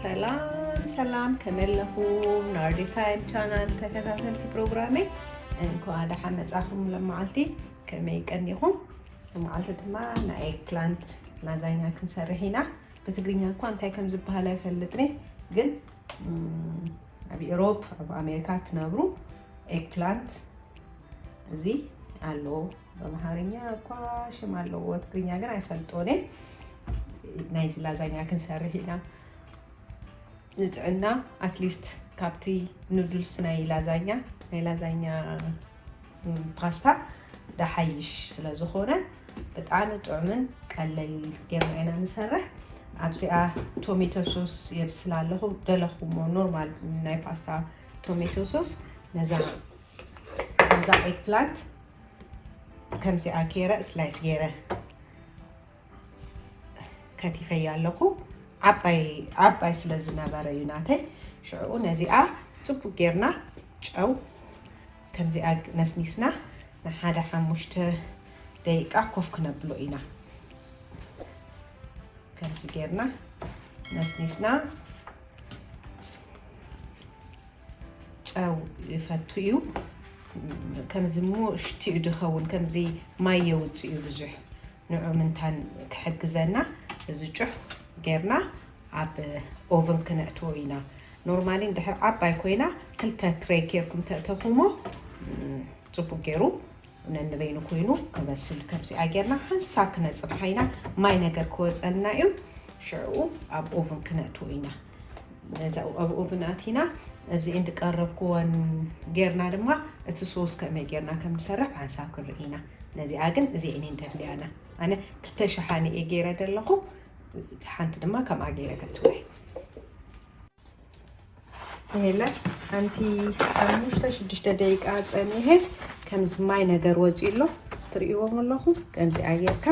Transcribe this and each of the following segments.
ሰላም ሰላም፣ ከመይ ኣለኹም? ናርዲ ታይም ቻናል ተከታተልቲ ፕሮግራመይ፣ እንኳዕ ደሓን መጻኹም። ለመዓልቲ ከመይ ቀኒኹም? ለመዓልቲ ድማ ናይ ኤግ ፕላንት ላዛኛ ክንሰርሕ ኢና። ብትግርኛ እኳ እንታይ ከም ዝበሃል ኣይፈልጥን፣ ግን ኣብ ኤሮፕ ኣብ ኣሜሪካ ትነብሩ ኤግ ፕላንት እዚ ኣሎ። በምሓርኛ እኳ ሽም ኣለዎ፣ ትግርኛ ግን ኣይፈልጦን። ናይዚ ላዛኛ ክንሰርሕ ኢና። ንጥዕና ኣትሊስት ካብቲ ኑድልስ ናይ ላዛኛ ናይ ላዛኛ ፓስታ ዳሓይሽ ስለ ዝኾነ ብጣዕሚ ጥዑምን ቀለል ጌርና ኢና ንሰርሕ። ኣብዚኣ ቶሜቶ ሶስ የብስላ ኣለኹ። ደለኹሞ ኖርማል ናይ ፓስታ ቶሜቶ ሶስ ነዛ ነዛ ኤግ ፕላንት ከምዚኣ ገይረ ስላይስ ገይረ ከቲፈያ ኣለኹ። ዓባይ ዓባይ ስለ ዝነበረ እዩ ናተይ። ሽዕኡ ነዚኣ ጽቡቅ ጌርና ጨው ከምዚኣ ነስኒስና ንሓደ ሓሙሽተ ደቂቃ ኮፍ ክነብሎ ኢና። ከምዚ ጌርና ነስኒስና ጨው ይፈቱ እዩ። ከምዚ እሞ ሽቲኡ ድኸውን ከምዚ ማይ የውፅእ እዩ ብዙሕ። ንዑ ምንታን ክሕግዘና እዚ ጩሕ ጌርና ኣብ ኦቨን ክነእትዎ ኢና። ኖርማሊ እንድሕር ዓባይ ኮይና ክልተ ትሬ ጌርኩም ተእተኹሞ ጽቡቅ ገይሩ ነንበይኑ ኮይኑ ክበስል። ከምዚኣ ጌርና ሓንሳብ ክነጽንሓ ኢና። ማይ ነገር ክወጸልና እዩ። ሽዕኡ ኣብ ኦቨን ክነእትዎ ኢና። ነዛ ኣብ ኦቨን ኣቲና ኣብዚ እንድቀረብክወን ጌርና ድማ እቲ ሶስ ከመይ ጌርና ከም ንሰርሕ ብሓንሳብ ክንርኢ ኢና። ነዚኣ ግን እዚአን እየን ተድልያና። ኣነ ክልተ ሸሓኒ እየ ገይረ ዘለኹ። ሓንቲ ድማ ከምኣ ገይረ ከትወይ የለ ሓንቲ ሓሙሽተ ሽዱሽተ ደቂቃ ጸኒሐ ከምዚ ማይ ነገር ወፂኡ ኣሎ። ትርእይዎም ኣለኹም። ከምዚኣ ጌርካ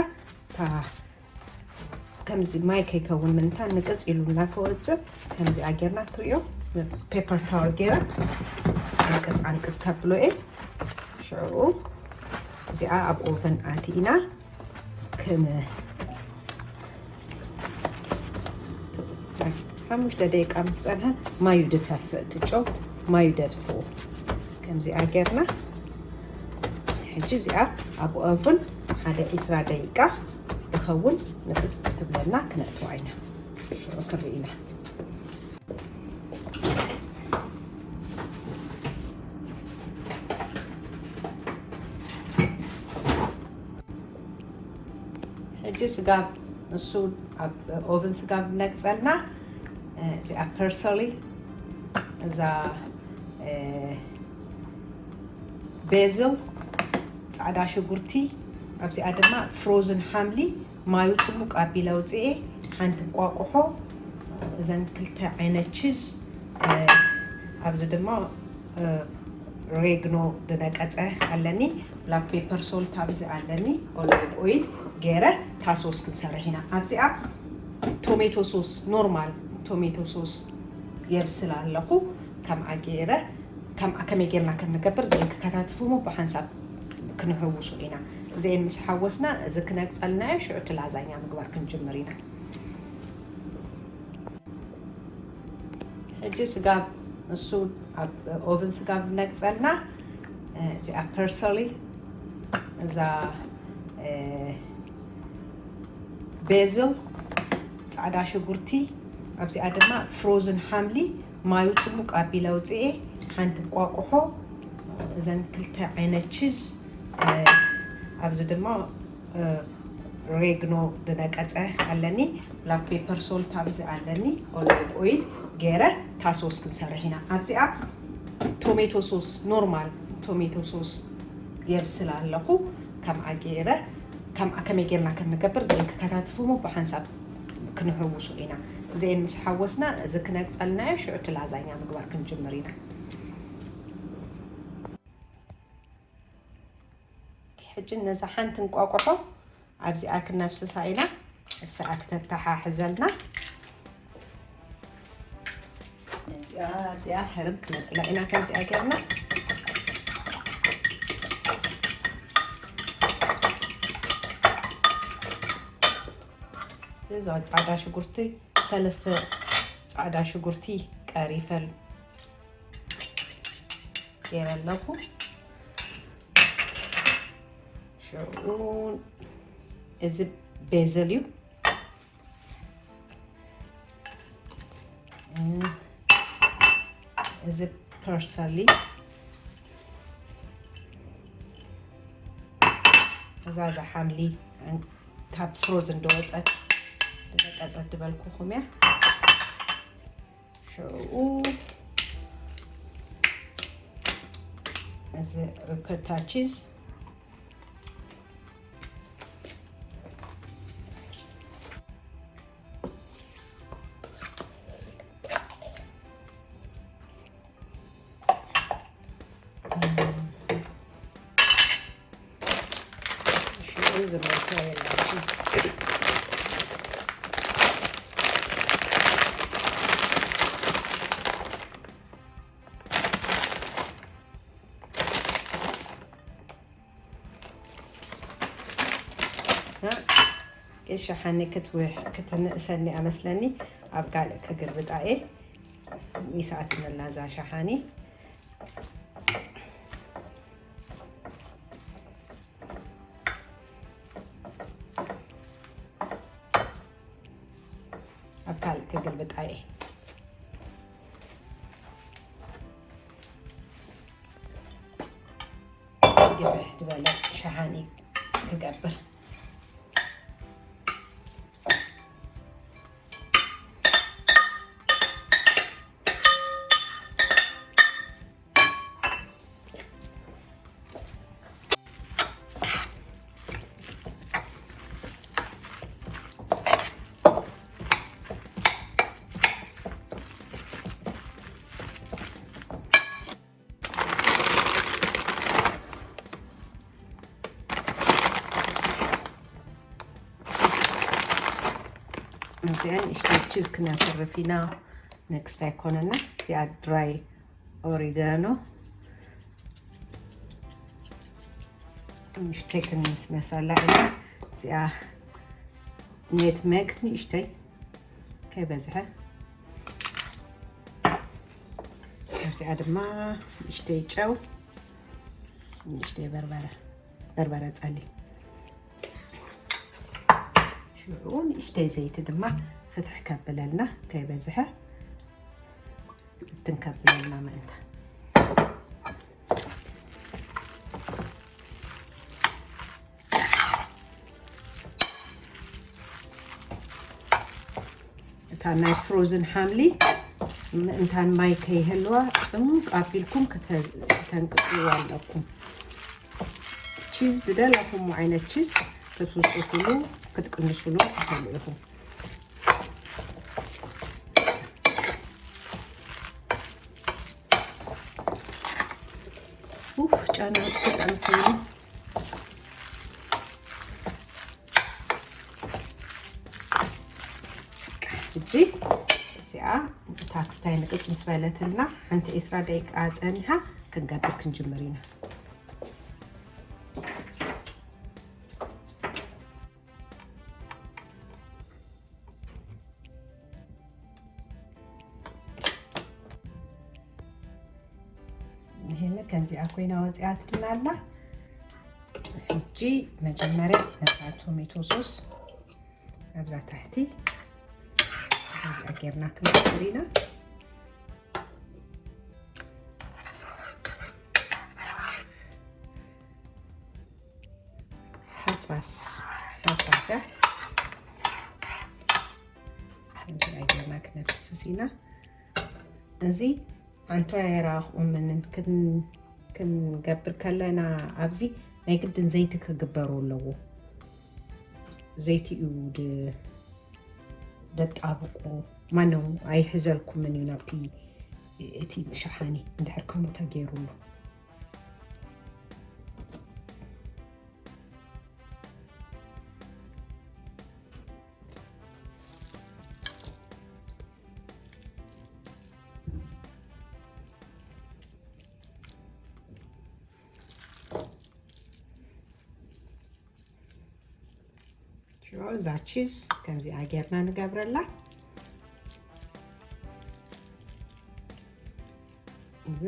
እታ ከምዚ ማይ ከይከውን ምንታ ንቅፅ ኢሉ እናከወፅእ ከምዚኣ ጌርና ትርእዮ ፔፐር ታወል ጌረ ንቅፅ ኣንቅፅ ከብሎ እየ። ሽዕኡ እዚኣ ኣብ ኦቨን ኣቲኢና ክን ሓሙሽተ ደቂቃ ምስ ጸንሐ ማዩ ድተፍእ፣ እቲ ጨው ማዩ ደጥፍኡ። ከምዚኣ ጌርና ሕጂ እዚኣ ኣብ ኦቨን ሓደ ዒስራ ደቂቃ ዝኸውን ንቅጽ ክትብለና ክነእትዋ ኢና። ሽዑ ክርኢ ኢና። ሕጂ ስጋብ ንሱ ኣብ ኦቨን ስጋብ ነቅጸልና፣ እዚኣ ፐርሰሊ፣ እዛ ቤዝል፣ ጻዕዳ ሽጉርቲ፣ ኣብዚኣ ድማ ፍሮዝን ሓምሊ ማዩ ጽቡቅ ኣቢለ ኣውጽኤ፣ ሓንቲ እንቋቁሖ፣ እዘን ክልተ ዓይነት ቺዝ፣ ኣብዚ ድማ ሬግኖ ዝነቀጸ ኣለኒ፣ ብላክ ፔፐር ሶልት ኣብዚ ኣለኒ፣ ኦሊቭ ኦይል ገይረ እታ ሶስ ክንሰርሕ ኢና። ኣብዚኣ ቶሜቶ ሶስ፣ ኖርማል ቶሜቶ ሶስ የብስል ኣለኹ። ከምኣ ገይረ ከምኣ ከመይ ጌርና ከም ንገብር እዚአን ክከታትፉ እሞ ብሓንሳብ ክንሕውሶ ኢና። እዚአን ምስ ሓወስና እዚ ክነቅጸልና እዩ፣ ሽዑ እቲ ላዛኛ ምግባር ክንጅምር ኢና። ሕጂ ስጋብ ንሱ ኣብ ኦቨን ስጋብ ነቅጸልና፣ እዚኣ ፐርሰሊ፣ እዛ ቤዝል፣ ጻዕዳ ሽጉርቲ፣ ኣብዚኣ ድማ ፍሮዝን ሓምሊ ማዩ ጽቡቅ ኣቢለ ኣውጽኤ፣ ሓንቲ እንቋቁሖ፣ እዘን ክልተ ዓይነት ቺዝ፣ ኣብዚ ድማ ሬግኖ ዝነቀጸ ኣለኒ፣ ብላክ ፔፐር ሶልት ኣብዚ ኣለኒ፣ ኦሊቭ ኦይል ገይረ እታ ሶስ ክንሰርሕ ኢና። ኣብዚኣ ቶሜቶ ሶስ፣ ኖርማል ቶሜቶ ሶስ የብስል ኣለኹ። ከምኣ ገይረ ከምኣ ከመይ ጌርና ከም ንገብር እዚአን ክከታትፉ እሞ ብሓንሳብ ክንሕውሶ ኢና። እዚአን ምስ ሓወስና እዚ ክነቅጸልና እዩ፣ ሽዑ እቲ ላዛኛ ምግባር ክንጅምር ኢና። ሕጂ ነዛ ሓንቲ እንቋቁሖ ኣብዚኣ ክነፍስሳ ኢና። እሳኣ ክተተሓሕዘልና። እዚኣ ኣብዚኣ ሕርም ክነብላ ኢና። ከምዚኣ ጌርና እዛ ጻዕዳ ሽጉርቲ ሰለስተ ጻዕዳ ሽጉርቲ ቀሪፈል ገይረ ኣለኹ። ሽዑ እዚ ቤዝል እዩ። እዚ ፐርሰሊ፣ እዛ፣ እዛ ሓምሊ ካብ ፍሮዝን እንደወፀት፣ ዝደቀፀት ዝበልኩኹም እያ። ሽዑ እዚ ሪኮታ ቺዝ፣ ሽዑ እዚ ሞተሬላ ቺዝ። እ፣ ቄስ ሸሓኒ ክትውሕ፣ ክትንእሰኒ ኣመስለኒ። ኣብ ካልእ ክግልብጣ እየ። ይስኣትነላ እዛ ሸሓኒ። ኣብ ካልእ ክግልብጣ እየ። ግፍሕ ዝበለ ሸሓኒ ክገብር። እዚኣ ንእሽተይ ቺዝ ክነትርፍ ኢና። ኔክስት ኣይኮነና። እዚኣ ድራይ ኦሪጋኖ ንእሽተይ ክንስነሳላ ኢና። እዚኣ ኔትመግ ንእሽተይ ከይበዝሐ። ኣብዚኣ ድማ ንእሽተይ ጨው፣ ንእሽተይ በርበረ፣ በርበረ ጸሊም። ሽዑ ንእሽተይ ዘይቲ ድማ ፍትሕ ከብለልና፣ ከይበዝሐ እትን ከብለልና ምእንታ። እታ ናይ ፍሮዝን ሓምሊ ምእንታን ማይ ከይህልዋ ጽሙቅ ኣቢልኩም ክተ-፣ ከተንቅጽዋ ኣለኩም። ቺዝ ዝደለኹምዎ ዓይነት ቺዝ ክትውስኹሉ ክትቅንሱሉ ትኽእሉ ኢኹም። ኡፍ፣ ጨና ብጣዕሚ ኮይኑ። ሕጂ እዚኣ ታክስታይ ንቅጽ ምስ በለትልና፣ ሓንቲ ዕስራ ደቂቃ ጸኒሓ ክንገብር ክንጅምር ኢና። ንሄለ ከምዚኣ ኮይና ወፂኣትልና ኣላ። ሕጂ መጀመርያ ነታ ቶሜቶ ሶስ ኣብዛ ታሕቲ ከምዚኣ ጌርና ክንገብር ኢና። ሓፋስ፣ ሓፋስ እያ። ከምዚኣ ጌርና ክነፍስስ ኢና። እዚ ኣንታይ ኣይረኣኹምንን ክን-፣ ክንገብር ከለና ኣብዚ ናይ ግድን ዘይቲ ክግበሩ ኣለዎ። ዘይቲ እዩ ድ-፣ ደጣብቆ። ማነው ኣይሕዘልኩምን እዩ ናብቲ እቲ ሸሓኒ እንድሕር ከምኡ ተገይሩሉ። ሽዑ እዛ ቺዝ ከምዚኣ ጌርና ንገብረላ። እዚ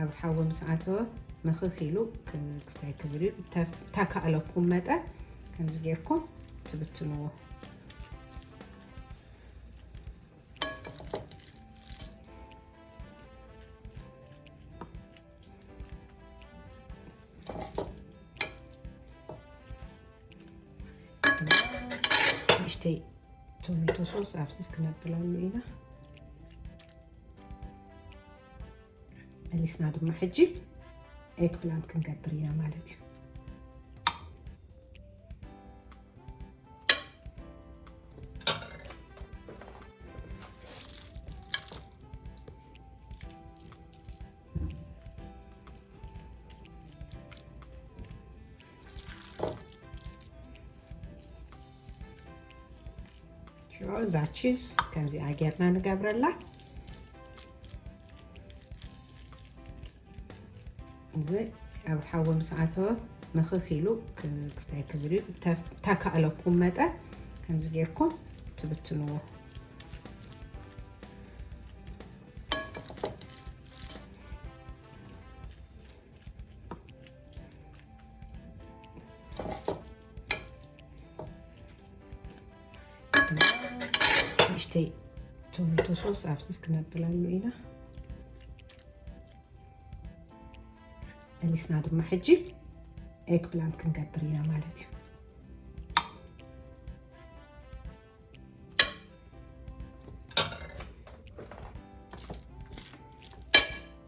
ኣብ ሓዊ ምስ ኣተወ ንኽኽ ኢሉ ክስታይ ክብል እዩ። ተካእለኩም መጠን ከምዚ ጌርኩም ትብትንዎ። ንእሽተይ ቶሜቶ ሶስ ኣብስስ ክነብላሉ ኢና። መሊስና ድማ ሕጂ ኤግ ፕላንት ክንገብር ኢና ማለት እዩ። እዛ ቺዝ ከምዚኣ ጌርና ንገብረላ። እዚ ኣብ ሓዊ ምስ ኣተወ ንኽኽ ኢሉ ክስታይ ክብል እዩ። ተካእለኩም መጠን ከምዚ ጌርኩም ትብትንዎ። ንእሽተይ ቶሜቶ ሶስ ኣብስስ ክነብላሉ ኢና። መሊስና ድማ ሕጂ ኤግ ፕላንት ክንገብር ኢና ማለት እዩ።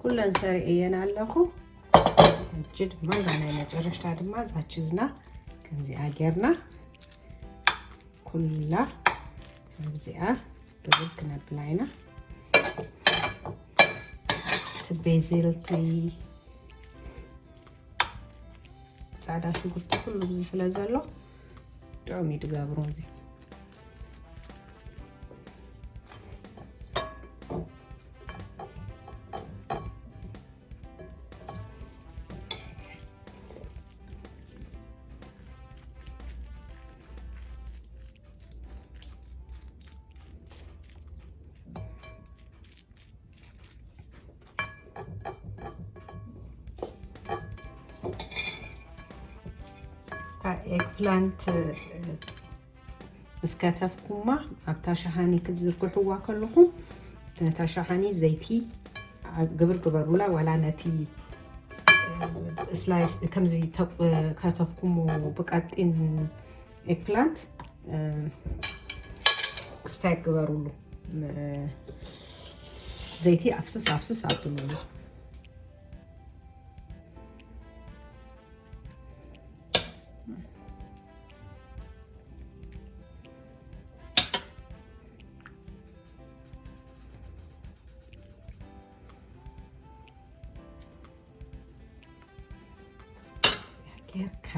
ኩለን ሰሪኤየን ኣለኹ። ሕጂ ድማ እዛ ናይ መጨረሽታ ድማ እዛ ቺዝና ከምዚኣ ጌርና ኩላ ኣብዚኣ ድርብ ክነብላ ኢና። እቲ ቤዝል፣ እቲ ጻዕዳ ሽጉርቲ ኩሉ ብዚ ስለ ዘሎ ጥዑም እዩ ድገብሮ እዚ። እታ ኤግፕላንት ምስ ከተፍኩማ ኣብታ ሸሓኒ ክትዝርግሕዋ ከለኹም ነታ ሸሓኒ ዘይቲ ግብር ግበሩላ፣ ዋላ ነቲ ስላይስ ከምዚ ከተፍኩሙ ብቀጢን ኤግፕላንት ክስታይ ግበሩሉ። ዘይቲ ኣፍስስ ኣፍስስ ኣብሉሉ። ጌርካ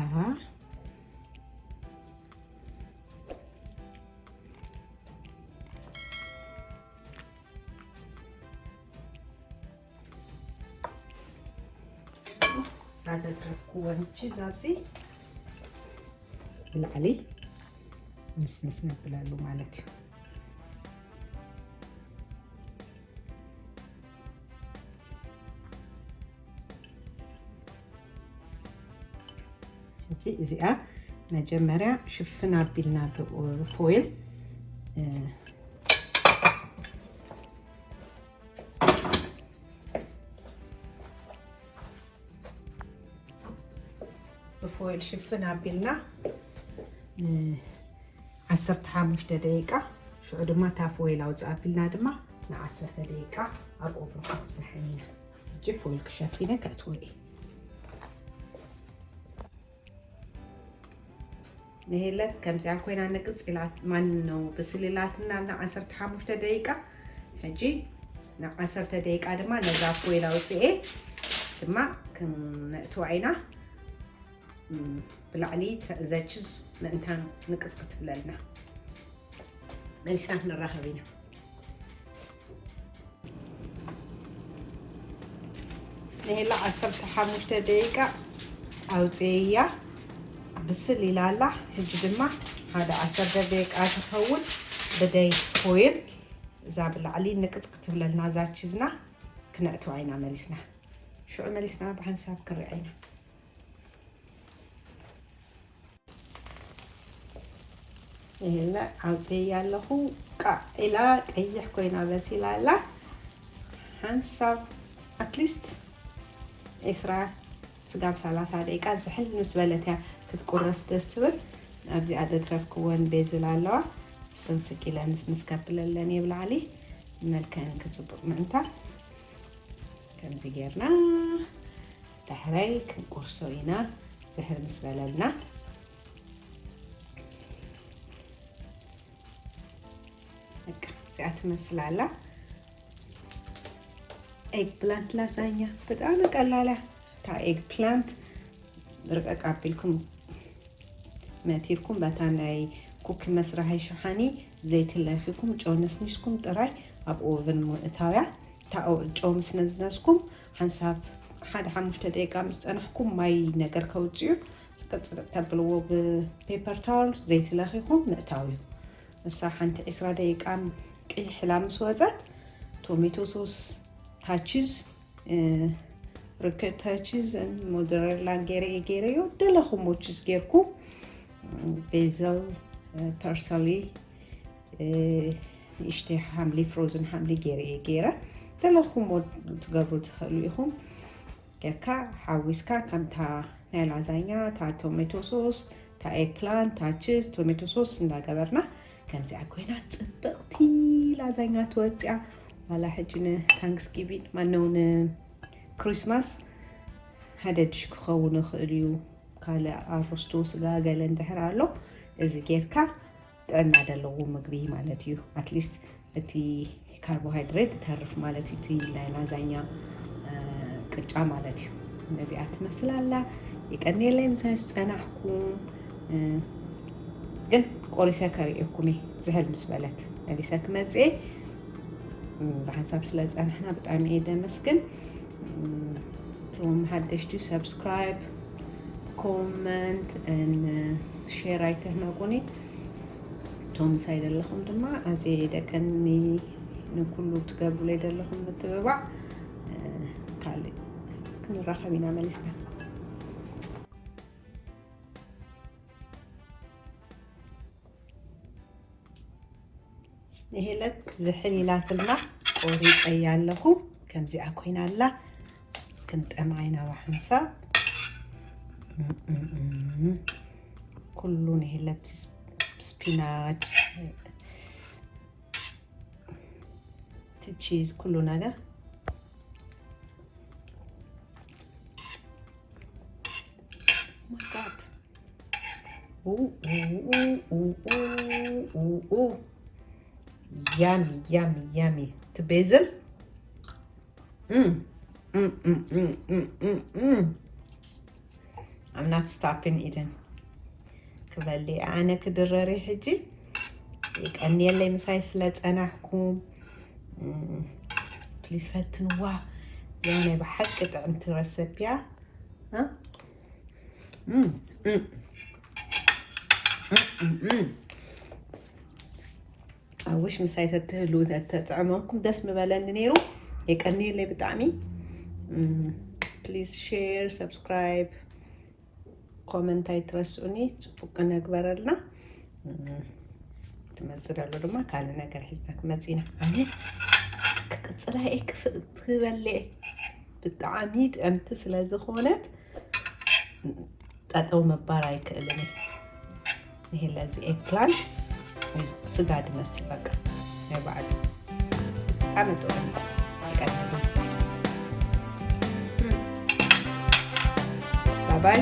ዛተትረፍኩወን ቺዝ ኣብዚ ብላዕሊ ምስምስ ነብለሉ ማለት እዩ። ሕጂ እዚኣ መጀመርያ ሽፍን ኣቢልና ብፎይል ብፎይል ሽፍን ኣቢልና ዓሰርተ ሓሙሽተ ደቂቃ፣ ሽዑ ድማ እታ ፎይል ኣውፅእ ኣቢልና ድማ ንዓሰርተ ደቂቃ ኣብ ኦቨን ክንፅንሐን ኢና። ሕጂ ፎይል ክሸፊነ ከእትዎ እየ። ንሄለት ከምዚኣ ኮይና ንቅፅ ኢላት ማን ነው ብስል ኢላትና ና ዓሰርተ ሓሙሽተ ደቂቃ። ሕጂ ና ዓሰርተ ደቂቃ ድማ ነዛ ኮይላ ውፅኤ ድማ ክነእትዋ ኢና። ብላዕሊ ዘችዝ ምእንታን ንቅፅ ክትብለልና መሊስና ክንራኸብ ኢና። ንሄላ ዓሰርተ ሓሙሽተ ደቂቃ ኣውፅኤያ ብስል ኢላ ኣላ። ሕጂ ድማ ሓደ ዓሰርተ ደቂቃ ትኸውን ብደይ ኮይል እዛ ብላዕሊ ንቅፅ ክትብለልና እዛ ቺዝና። ክነእትዋ ኢና መሊስና። ሽዑ መሊስና ብሓንሳብ ክርኣ ኢና። ይሄና ኣውፅያ ኣለኹ። ቃዕ ኢላ ቀይሕ ኮይና በሲላ ኣላ። ሓንሳብ ኣትሊስት ዒስራ ስጋብ ሰላሳ ደቂቃ ዝሕል ምስ በለት እያ ክትቁረስ ደስ ትብል። ኣብዚኣ ዘትረፍክወን ቤዝል ኣለዋ። እሰን ስቂለን ንስንስ ከብለለን እየ ብላዕሊ መልክዐን ክፅቡቅ ምእንታ ከምዚ ጌርና ዳሕራይ ክንቁርሶ ኢና። ዝሕል ምስ በለልና በቃ እዚኣ ትመስል ኣላ። ኤግ ፕላንት ላዛኛ ብጣዕሚ ቀላል እያ። እታ ኤግ ፕላንት ርቀቅ ኣቢልኩም መቲርኩም በታ ናይ ኩኪ መስራሒ ሸሓኒ ዘይቲ ለኺኩም ጨው ነስኒስኩም ጥራይ ኣብ ኦቨን ምእታውያ። እታ ኦ- ጨው ምስ ነዝነዝኩም ሓንሳብ ሓደ ሓሙሽተ ደቂቃ ምስ ጸናሕኩም ማይ ነገር ከውጽኡ ጽቅጥ ጽቅጥ ተብልዎ ብፔፐር ታወል ዘይቲ ለኺኹም ምእታው እዩ። እሳ ሓንቲ ዒስራ ደቂቃ ቅይሕላ ምስ ወጸት ቶሜቶ ሶስ ታችዝ ርክታ ቺዝ ሞዘሬላ ገይረ እየ ገይረዮ። ደለኹሞ ቺዝ ገይርኩ ቤዘል ፐርሰሊ ንእሽተይ ሓምሊ ፍሮዝን ሓምሊ ገይረ እየ ገይረ። ደለኹሞ ትገብሩ ትኽእሉ ኢኹም። ጌርካ ሓዊስካ ከምታ ናይ ላዛኛ እታ ቶሜቶ ሶስ እታ ኤግ ፕላንት እታ ቺዝ ቶሜቶ ሶስ እንዳገበርና ከምዚኣ ኮይና ጽብቕቲ ላዛኛ ትወጽያ። ዋላ ሕጂ ንታንክስጊቪን ማነው ንክሪስማስ ሓደ ድሽ ክኸውን ይኽእል እዩ። ካልእ ኣሮስቶ ስጋ ገለ እንድሕር ኣሎ እዚ ጌርካ ጥዕና ዘለዎ ምግቢ ማለት እዩ። ኣትሊስት እቲ ካርቦሃይድሬት ተርፍ ማለት እዩ። እቲ ናይ ላዛኛ ቅጫ ማለት እዩ። ነዚኣ ትመስል ኣላ። የቀንየለይ ምሳይ ዝጸናሕኩም ግን ቆሪሰ ከርእየኩም እየ። ዝሕል ምስ በለት መሊሰ ክመጽእ እየ። ብሓንሳብ ስለ ጸናሕና ብጣዕሚ እየ ደመስግን። እቶም ሓደሽቲ ሰብስክራይብ ኮመንት ን ሼር ኣይትህነቁኒ። እቶም ምሳይ ዘለኹም ድማ ኣዝየ የደቀኒ ንኩሉ ትገብሩለይ ዘለኹም ምትብባዕ። ካልእ ክንራኸብ ኢና መሊስና። ንሄለት ዝሕል ኢላትልና ቆሪፀያ ኣለኹ። ከምዚኣ ኮይና ኣላ። ክንጠማ ኢና ብሓንሳብ። ኩሉ ንሄለት ስፒናች፣ ቺዝ፣ ኩሉ ነገር። My God. Yummy, yummy, yummy. To basil. Mm. Mm, mm, mm, mm, mm, mm. I'm not stopping eating. ክበሊ ኣነ ክድረሪ ሕጂ። ይቀንየለይ ምሳይ ስለ ጸናሕኩም። ፕሊዝ ፈትንዋ። ያ ናይ ብሓቂ ጥዕምቲ ረሰፕያ። ኣውሽ ምሳይ ተትህሉ ተተጥዕመኩም ደስ ምበለኒ ነይሩ። የቀንየለይ ብጣዕሚ። ፕሊዝ ሼር፣ ሰብስክራይብ፣ ኮመንት ኣይትረስኡኒ። ጽቡቅ ክነግበረልና። ትመጽእ ደሎ ድማ ካልእ ነገር ሒዝና ክመጽእ ኢና። ኣነ ክቅጽላ እየ ክፍ- ክበልዕ ብጣዕሚ ጥዕምቲ ስለ ዝኾነት ጠጠው መባር ኣይክእልን እየ። ይሄ ለዚ ኤግ ፕላንት ስጋ ድመስል በቃ ናይ ባዕሉ ብጣዕሚ ጥዑም ይቀርብ። ባባይ